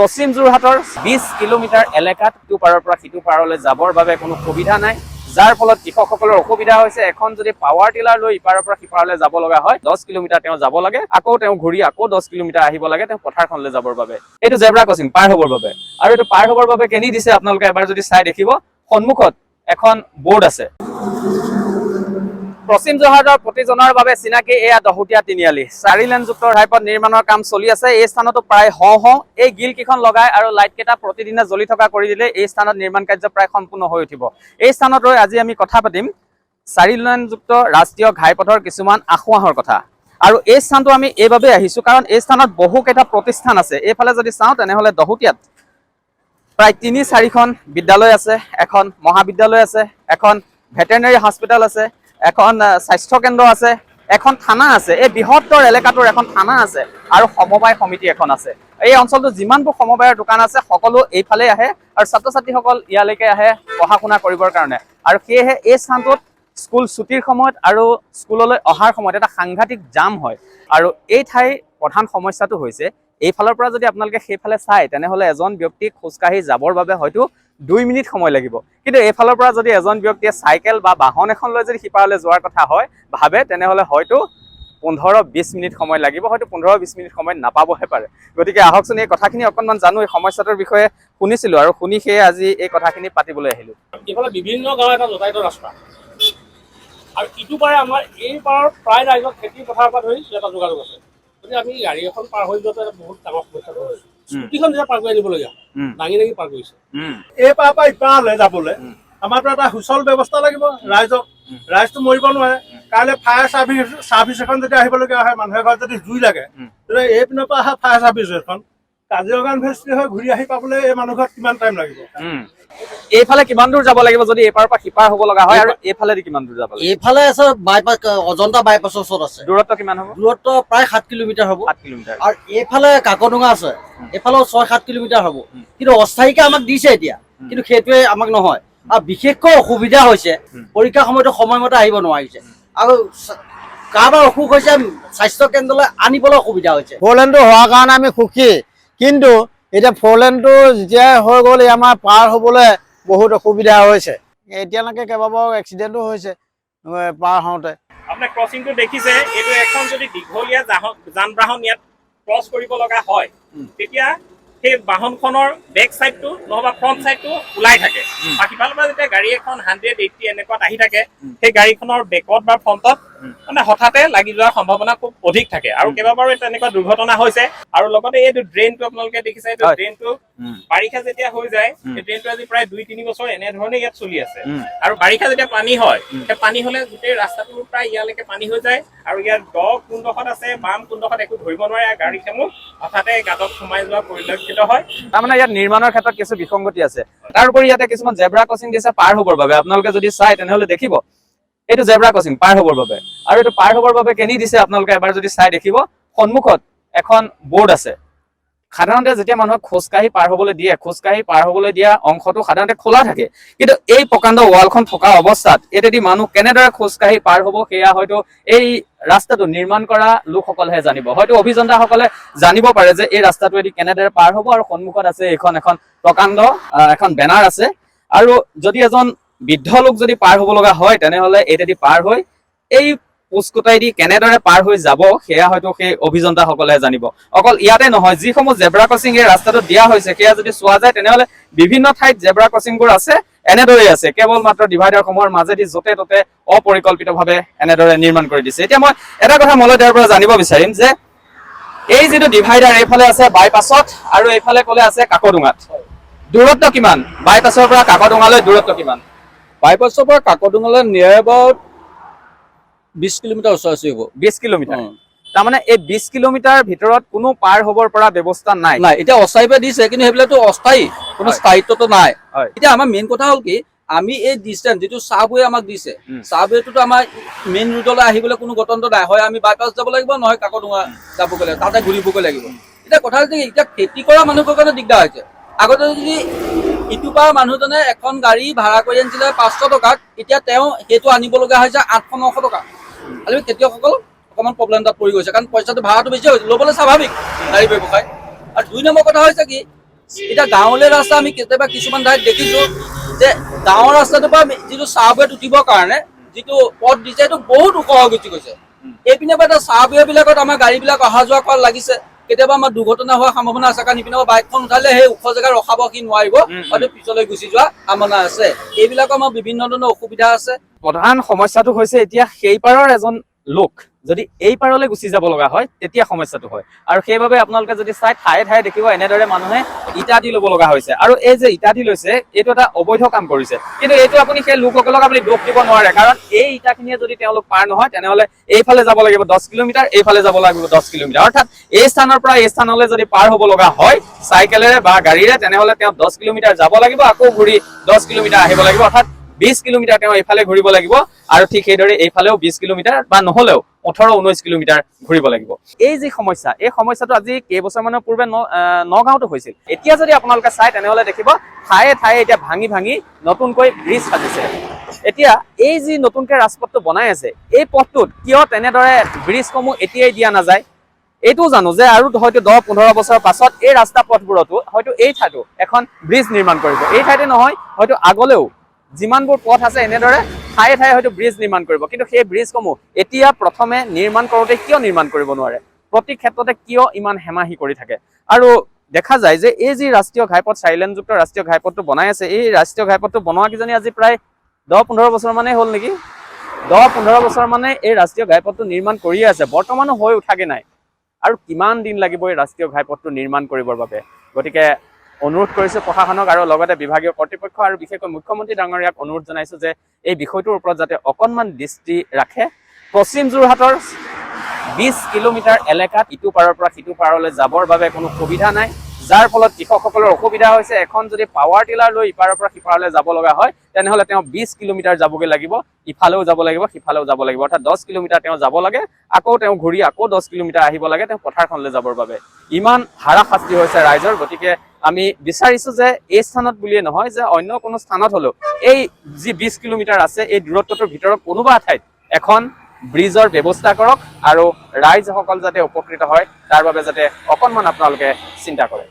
পশ্চিম যোৰহাটৰ 20 কিলোমিটাৰ এলেকাত ইটো পাৰৰ পৰা সিটো পাৰলৈ যাবৰ বাবে কোনো সুবিধা নাই, যাৰ ফলত কৃষকসকলৰ অসুবিধা হৈছে। এখন যদি পাৱাৰ টিলাৰ লৈ ইপাৰৰ পৰা সিপাৰলৈ যাব লগা হয়, 10 কিলোমিটাৰ তেওঁ যাব লাগে, আকৌ তেওঁ ঘূৰি আকৌ 10 কিলোমিটাৰ আহিব লাগে তেওঁ পথাৰখনলৈ যাবৰ বাবে। এইটো জেব্ৰা ক্ৰচিং পাৰ হ'বৰ বাবে। আৰু এইটো পাৰ হ'বৰ বাবে কেনি দিছে, আপোনালোকে এবাৰ যদি চাই দেখিব, সন্মুখত এখন বৰ্ড আছে। পশ্চিম যোৰহাটৰ প্ৰতিজনৰ বাবে চিনাকি এয়া দহোটীয়া তিনিআলি। চাৰি লেনযুক্ত ঘাইপথ নিৰ্মাণৰ কাম চলি আছে। এই স্থানতো প্ৰায় হওঁ হওঁ। এই গ্ৰীল কেইখন লগাই আৰু লাইট কেইটা প্ৰতিদিনে জ্বলি থকা কৰি দিলে এই স্থানত নিৰ্মাণ কাৰ্য প্ৰায় সম্পূৰ্ণ হৈ উঠিব। এই স্থানত ৰৈ আজি আমি কথা পাতিম চাৰি লেনযুক্ত ৰাষ্ট্ৰীয় ঘাইপথৰ কিছুমান আসোঁৱাহৰ কথা। আৰু এই স্থানটো আমি এইবাবেই আহিছো, কাৰণ এই স্থানত বহুকেইটা প্ৰতিষ্ঠান আছে। এইফালে যদি চাওঁ, তেনেহ'লে দহোটীয়াত প্ৰায় তিনি চাৰিখন বিদ্যালয় আছে, এখন মহাবিদ্যালয় আছে, এখন ভেটেৰিনেৰী হস্পিটেল আছে, এখন স্বাস্থ্য কেন্দ্ৰ আছে, এখন থানা আছে। এই বৃহত্তৰ এলেকাটোৰ এখন থানা আছে আৰু সমবায় সমিতি এখন আছে। এই অঞ্চলটোত যিমানবোৰ সমবায়ৰ দোকান আছে, সকলো এইফালেই আহে আৰু ছাত্ৰ ছাত্ৰীসকল ইয়ালৈকে আহে পঢ়া শুনা কৰিবৰ কাৰণে। আৰু সেয়েহে এই স্থানটোত স্কুল ছুটীৰ সময়ত আৰু স্কুললৈ অহাৰ সময়ত এটা সাংঘাতিক জাম হয়। আৰু এই ঠাইৰ প্ৰধান সমস্যাটো হৈছে, এইফালৰ পৰা যদি আপোনালোকে সেইফালে চায়, তেনেহ'লে এজন ব্যক্তিক খোজকাঢ়ি যাবৰ বাবে হয়তো 2 মিনিট সময় লাগিব। কিন্তু এইফালৰ পৰা যদি এজন ব্যক্তিয়ে চাইকেল বা বাহন এখন লৈ যদি সিপাৰলৈ যোৱাৰ কথা হয় ভাবে, তেনেহ'লে হয়তো 15-20 মিনিট সময় লাগিব, হয়তো 15-20 মিনিট সময় নাপাবহে পাৰে। গতিকে আহকচোন, এই কথাখিনি অকণমান জানো। এই সমস্যাটোৰ বিষয়ে শুনিছিলোঁ আৰু শুনি সেয়ে আজি এই কথাখিনি পাতিবলৈ আহিলোঁ। এইফালে বিভিন্ন গাঁৱৰ এটা যাতায়াতৰ ৰাস্তা আৰু ইটো পাৰে আমাৰ এই পাৰৰ প্ৰায় ৰাইজৰ খেতি পথাৰৰ পৰা ধৰি এটা যোগাযোগ আছে। গতিকে আমি গাড়ী এখন পাৰ হৈ যোৱাটো এটা বহুত ডাঙৰ সমস্যা হৈছে। স্কুটিখন যেতিয়া পাৰ কৰি আনিবলগীয়া হয়, দাঙি দাঙি পাৰ কৰিছে। এই পাৰৰ পৰা ইপাৰলৈ যাবলৈ আমাৰতো এটা সুচল ব্যৱস্থা লাগিব ৰাইজক। ৰাইজটো মৰিব নোৱাৰে। কাইলৈ ফায়াৰ চাৰ্ভিচ এখন যদি আহিবলগীয়া হয়, মানুহে ঘৰত যদি জুই লাগে, তেতিয়া এই পিনৰ পৰা অহা ফায়াৰ চাৰ্ভিচ এখন কাজিৰঙা ইউনিভাৰ্চিটি হৈ ঘূৰি আহি পাবলৈ এই মানুহ ঘৰত কিমান টাইম লাগিব? এইফালে কিমান দূৰ যাব লাগিব যদি এইপাৰৰ পৰা সিপাৰ হ'ব লগা হয়, আৰু এইফালেদি কিমান দূৰ যাব লাগিব? এইফালে আছে বাইপাছ, অজন্তা বাইপাছৰ ওচৰত আছে। দূৰত্ব কিমান হ'ব? দূৰত্ব প্ৰায় 7 কিলোমিটাৰ হ'ব। 7 কিলোমিটাৰ। আৰু এইফালে কাকডোঙা আছে, এইফালেও 6-7 কিলোমিটাৰ হ'ব। কিন্তু অস্থায়ীকে আমাক দিছে এতিয়া, কিন্তু সেইটোৱে আমাক নহয়। আৰু বিশেষকৈ অসুবিধা হৈছে, পৰীক্ষাৰ সময়তো সময়মতে আহিব নোৱাৰিছে আৰু কাৰোবাৰ অসুখ হৈছে, স্বাস্থ্য কেন্দ্ৰলৈ আনিবলৈ অসুবিধা হৈছে। ফ'ৰ লেনটো হোৱাৰ কাৰণে আমি সুখী। কিন্তু এতিয়া ফ'ৰ লেনটো যেতিয়াই হৈ গ'ল, এই আমাৰ পাৰ হ'বলৈ বহুত অসুবিধা হৈছে। এতিয়ালৈকে কেইবাবাৰো এক্সিডেণ্টো হৈছে পাৰ হওঁতে। আপোনাৰ ক্ৰচিংটো দেখিছে, এইটো এখন যদি দীঘলীয়া যান বাহন ইয়াত ক্ৰছ কৰিব লগা হয়, তেতিয়া সেই বাহনখনৰ বেক চাইডটো নহবা ফ্ৰণ্ট চাইডটো ওলাই থাকে বা সিফালৰ পৰা যেতিয়া গাড়ী এখন 180 এনেকুৱাত আহি থাকে, সেই গাড়ীখনৰ বেকত বা ফ্ৰণ্টত মানে হঠাতে লাগি যোৱাৰ সম্ভাৱনা খুব অধিক থাকে। আৰু কেইবাবাৰো তেনেকুৱা দুৰ্ঘটনা হৈছে। আৰু লগতে এইটো ড্ৰেইনটো আপোনালোকে দেখিছে, এইটো ড্ৰেইনটো বাৰিষা যেতিয়া হৈ যায়, এই ড্ৰেইনটো আজি প্ৰায় 2-3 বছৰ এনেধৰণে ইয়াত চলি আছে। আৰু বাৰিষা যেতিয়া পানী হয়, সেই পানী হলে গোটেই ৰাস্তাটো প্ৰায় ইয়ালৈকে পানী হৈ যায়। আৰু ইয়াত দ কোনডোখৰত আছে, বাম কোনডোখৰত একো ধৰিব নোৱাৰে আৰু গাড়ীসমূহ হঠাতে গাঁতত সোমাই যোৱা পৰিলক্ষিত হয়। তাৰমানে ইয়াত নিৰ্মাণৰ ক্ষেত্ৰত কিছু বিসংগতি আছে। তাৰোপৰি ইয়াতে কিছুমান জেব্ৰা ক্ৰচিং দিছে পাৰ হ'বৰ বাবে। আপোনালোকে যদি চাই, তেনেহ'লে দেখিব, এইটো জেব্ৰা ক্ৰচিং পাৰ হ'বৰ বাবে। আৰু এইটো পাৰ হ'বৰ বাবে কেনি দিছে, আপোনালোকে এবাৰ যদি চাই দেখিব, সন্মুখত এখন বৰ্ড আছে। সাধাৰণতে যেতিয়া মানুহক খোজকাঢ়ি পাৰ হ'বলৈ দিয়ে, খোজকাঢ়ি পাৰ হ'বলৈ দিয়া অংশটো সাধাৰণতে খোলা থাকে। কিন্তু এই প্ৰকাণ্ড ৱালখন থকা অৱস্থাত এইটোদি মানুহ কেনেদৰে খোজকাঢ়ি পাৰ হ'ব, সেয়া হয়তো এই ৰাস্তাটো নিৰ্মাণ কৰা লোকসকলেহে জানিব। হয়তো অভিযন্তাসকলে জানিব পাৰে যে এই ৰাস্তাটোৱেদি কেনেদৰে পাৰ হ'ব। আৰু সন্মুখত আছে এইখন এখন প্ৰকাণ্ড এখন বেনাৰ আছে। আৰু যদি এজন বৃদ্ধ লোক যদি পাৰ হ'ব লগা হয়, তেনেহ'লে এইটোদি পাৰ হৈ এই পোচকটাইদি কেনেদৰে পাৰ হৈ যাব, সেয়া হয়তো সেই অভিযন্তাসকলে জানিব। অকল ইয়াতে নহয়, যিসমূহ জেব্ৰা ক্ৰচিং এই ৰাস্তাটোত দিয়া হৈছে, সেয়া যদি চোৱা যায়, তেনেহ'লে বিভিন্ন ঠাইত জেব্ৰা ক্ৰচিংবোৰ আছে, এনেদৰেই আছে। কেৱল মাত্ৰ ডিভাইডাৰসমূহৰ মাজেদি য'তে ত'তে অপৰিকল্পিতভাৱে এনেদৰে নিৰ্মাণ কৰি দিছে। এতিয়া মই এটা কথা মলয় দাৰ পৰা জানিব বিচাৰিম যে এই যিটো ডিভাইডাৰ এইফালে আছে বাইপাছত আৰু এইফালে ক'লে আছে কাকডোঙাত, দূৰত্ব কিমান? বাইপাছৰ পৰা কাকডোঙালৈ দূৰত্ব কিমান? বাইপাছৰ পৰা কাকডোঙালৈ নিয়াৰ এবাউট 20 কিলোমিটাৰ ওচৰা ওচৰি হ'ব। 20 কিলোমিটাৰ। তাৰমানে এই 20 কিলোমিটাৰ ভিতৰত কোনো পাৰ হ'বৰ পৰা ব্যৱস্থা নাই? নাই, এতিয়া অস্থায়ীভাৱে দিছে, কিন্তু সেইবিলাকতো অস্থায়ী, কোনো স্থায়িত্বটো নাই। এতিয়া আমাৰ মেইন কথা হ'ল কি, আমি এই ডিষ্টেঞ্চ যিটো চাবৱে আমাক দিছে, চাবৱেটোতো আমাৰ মেইন ৰোডলৈ আহিবলৈ কোনো গত্যন্তৰ নাই। হয় আমি বাইপাছ যাব লাগিব, নহয় কাকডোঙা যাবগৈ লাগিব, তাতে ঘূৰিবগৈ লাগিব। এতিয়া কথা হৈছে কি, এতিয়া খেতি কৰা মানুহৰ কাৰণে দিগদাৰ হৈছে। আগতে যদি ইটো পাৰ মানুহজনে এখন গাড়ী ভাড়া কৰি আনিছিলে 500 টকাত, এতিয়া তেওঁ সেইটো আনিব লগা হৈছে 800-900 টকা। আজি খেতিয়কসকল অকণমান প্ৰব্লেম এটাত পৰি গৈছে, কাৰণ পইচাটো ভাড়াটো বেছি হৈছে, ল'বলৈ স্বাভাৱিক গাড়ী ব্যৱসায়। আৰু 2 নম্বৰ কথা হৈছে কি এতিয়া গাঁৱলীয়া ৰাস্তা আমি কেতিয়াবা কিছুমান ঠাইত দেখিছো যে গাঁৱৰ ৰাস্তাটোৰ পৰা যিটো চাহবেত উঠিবৰ কাৰণে যিটো পথ দিছে, সেইটো বহুত ওখ হৈ গুচি গৈছে। এইপিনে পৰা এতিয়া চাহবে বিলাকত আমাৰ গাড়ীবিলাক অহা যোৱা কৰা লাগিছে, কেতিয়াবা আমাৰ দুৰ্ঘটনা হোৱাৰ সম্ভাৱনা আছে, কাৰণ ইপিনে পৰা বাইকখন উঠালে সেই ওখ জেগাত ৰখাব সি নোৱাৰিব, হয়তো পিছলৈ গুচি যোৱা সম্ভাৱনা আছে। এইবিলাকৰ আমাৰ বিভিন্ন ধৰণৰ অসুবিধা আছে। প্ৰধান সমস্যাটো হৈছে এতিয়া সেই পাৰৰ এজন লোক যদি এই পাৰলৈ গুচি যাব লগা হয় তেতিয়া সমস্যাটো হয়। আৰু সেইবাবে আপোনালোকে যদি চাই ঠায়ে ঠায়ে দেখিব এনেদৰে মানুহে ইটা দি ল'ব লগা হৈছে। আৰু এই যে ইটা দি লৈছে, এইটো এটা অবৈধ কাম কৰিছে, কিন্তু এইটো আপুনি সেই লোকসকলক আপুনি দোষ দিব নোৱাৰে, কাৰণ এই ইটাখিনিয়ে যদি তেওঁলোক পাৰ নহয় তেনেহ'লে এইফালে যাব লাগিব 10 কিলোমিটাৰ, এইফালে যাব লাগিব 10 কিলোমিটাৰ। অৰ্থাৎ এই স্থানৰ পৰা এই স্থানলৈ যদি পাৰ হ'ব লগা হয় চাইকেলেৰে বা গাড়ীৰে, তেনেহ'লে তেওঁ 10 কিলোমিটাৰ যাব লাগিব, আকৌ ঘূৰি 10 কিলোমিটাৰ আহিব লাগিব, অৰ্থাৎ 20 কিলোমিটাৰ তেওঁ এইফালে ঘূৰিব লাগিব। আৰু ঠিক সেইদৰে এইফালেও 20 কিলোমিটাৰ বা নহলেও 18-19 কিলোমিটাৰ ঘূৰিব লাগিব। এই যি সমস্যা, এই সমস্যাটো আজি কেইবছৰমানৰ পূৰ্বে নগাঁৱতো হৈছিল। এতিয়া যদি আপোনালোকে চাই তেনেহ'লে দেখিব ঠায়ে ঠায়ে এতিয়া ভাঙি ভাঙি নতুনকৈ ব্ৰিজ সাজিছে। এতিয়া এই যি নতুনকৈ ৰাজপথটো বনাই আছে, এই পথটোত কিয় তেনেদৰে ব্ৰিজসমূহ এতিয়াই দিয়া নাযায়? এইটোও জানো যে আৰু হয়তো 10-15 বছৰৰ পাছত এই ৰাস্তা পথবোৰতো হয়তো এই ঠাইতো এখন ব্ৰিজ নিৰ্মাণ কৰিব। এই ঠাইতে নহয়, হয়তো আগলৈও যিমানবোৰ পথ আছে এনেদৰে ঠায়ে ঠায়ে হয়তো ব্ৰিজ নিৰ্মাণ কৰিব। কিন্তু সেই ব্ৰিজসমূহ এতিয়া প্ৰথমে নিৰ্মাণ কৰোঁতে কিয় নিৰ্মাণ কৰিব নোৱাৰে? প্ৰতি ক্ষেত্ৰতে কিয় ইমান হেমাহি কৰি থাকে? আৰু দেখা যায় যে এই যি ৰাষ্ট্ৰীয় ঘাইপথ, চাৰিলেনযুক্ত ৰাষ্ট্ৰীয় ঘাইপথটো বনাই আছে, এই ৰাষ্ট্ৰীয় ঘাইপথটো বনোৱা কিজানি আজি প্ৰায় 10-15 বছৰ মানেই হ'ল নেকি? 10-15 বছৰ মানে এই ৰাষ্ট্ৰীয় ঘাইপথটো নিৰ্মাণ কৰিয়ে আছে, বৰ্তমানো হৈ উঠাগে নাই। আৰু কিমান দিন লাগিব এই ৰাষ্ট্ৰীয় ঘাইপথটো নিৰ্মাণ কৰিবৰ বাবে? গতিকে অনুৰোধ কৰিছোঁ প্ৰশাসনক আৰু লগতে বিভাগীয় কৰ্তৃপক্ষ আৰু বিশেষকৈ মুখ্যমন্ত্ৰী ডাঙৰীয়াক অনুৰোধ জনাইছোঁ যে এই বিষয়টোৰ ওপৰত যাতে অকণমান দৃষ্টি ৰাখে। পশ্চিম যোৰহাটৰ 20 কিলোমিটাৰ এলেকাত ইটো পাৰৰ পৰা সিটো পাৰলৈ যাবৰ বাবে কোনো সুবিধা নাই, যাৰ ফলত কৃষকসকলৰ অসুবিধা হৈছে। এখন যদি পাৱাৰ টিলাৰ লৈ ইপাৰৰ পৰা সিপাৰলৈ যাব লগা হয় তেনেহ'লে তেওঁ 20 কিলোমিটাৰ যাবগৈ লাগিব, ইফালেও যাব লাগিব সিফালেও যাব লাগিব, অৰ্থাৎ 10 কিলোমিটাৰ তেওঁ যাব লাগে, আকৌ তেওঁ ঘূৰি আকৌ 10 কিলোমিটাৰ আহিব লাগে তেওঁ পথাৰখনলৈ যাবৰ বাবে। ইমান হাৰাশাস্তি হৈছে ৰাইজৰ। গতিকে আমি বিচাৰিছো যে এই স্থানত বুলিয়ে নহয়, যে অন্য কোনো স্থানত হ'লেও এই যি 20 কিলোমিটাৰ আছে এই দূৰত্বটোৰ ভিতৰত কোনোবা ঠাইত এখন ব্ৰিজৰ ব্যৱস্থা কৰক আৰু ৰাইজসকল যাতে উপকৃত হয় তাৰ বাবে যাতে অকণমান আপোনালোকে চিন্তা কৰে।